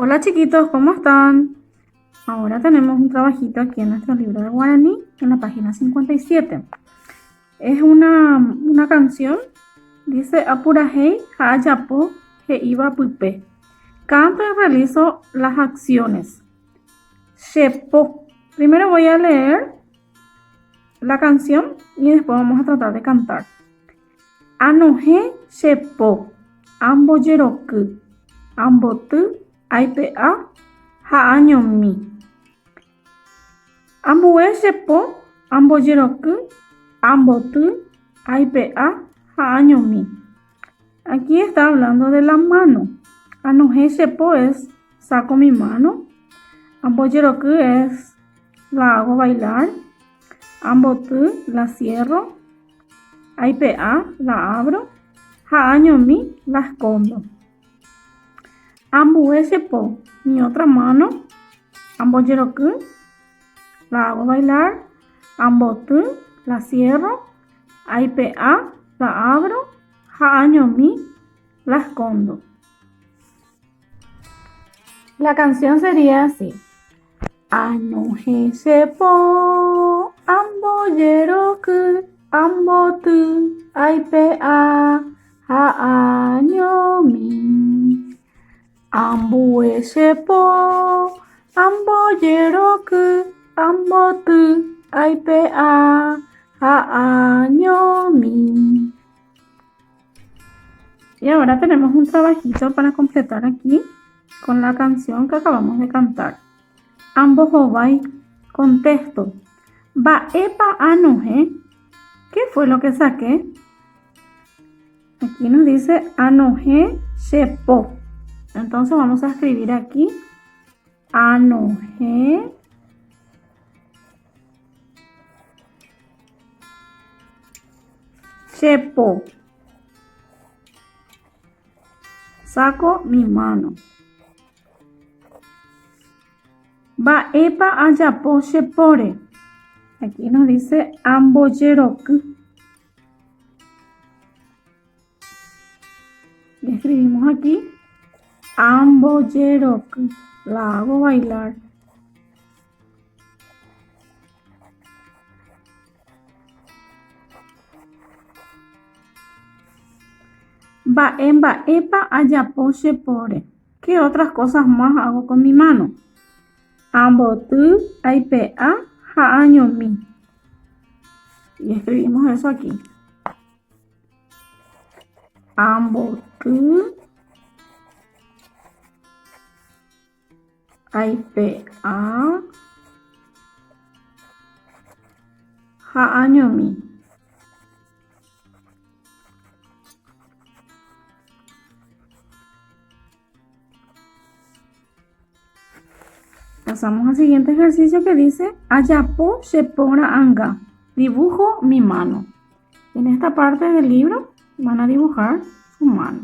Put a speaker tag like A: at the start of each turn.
A: Hola chiquitos, ¿cómo están? Ahora tenemos un trabajito aquí en nuestro libro de guaraní, en la página 57. Es una, una canción, dice Apurahéi ha ajapo he'íva pype. Canto y realizo las acciones. Che po. Primero voy a leer la canción y después vamos a tratar de cantar. Anohẽ che po, ambojeroky, amboty, aipe'a ha añomi. Ambue che po, ambojeroky, amboty, aipe'a ha añomi. Aquí está hablando de la mano. Anohẽ che po es saco mi mano. Ambojeroky es la hago bailar. Amboty la cierro. Aipe'a la abro ha añomi la escondo. Ambue che po, mi otra mano, ambojeroky, la hago bailar, amboty, la cierro, aipe'a, la abro ha añomi, la escondo. La canción sería así. Anohẽ che po, ambojeroky, amboty, aipe'a ha añomi. Ambue che po, ambojeroky, amboty, aipe'a ha añomi. Y ahora tenemos un trabajito para completar aquí con la canción que acabamos de cantar. Ambohovái, contesto. Mba'épa anohẽ? ¿Qué fue lo que saqué? Aquí nos dice anohẽ che po. Entonces vamos a escribir aquí anohẽ che po. Saco mi mano. Mba'épa ajapo che póre? Aquí nos dice ambojeroky. Y escribimos aquí ambojeroky. La hago bailar. Mba'e mba'épa ajapo che póre? Qué otras cosas más hago con mi mano? Amboty, aipe'a ha añomi. Y escribimos eso aquí. Amboty, aipe'a ha añomi. Pasamos al siguiente ejercicio que dice Ajapo che po ra'anga. Dibujo mi mano. En esta parte del libro van a dibujar su mano.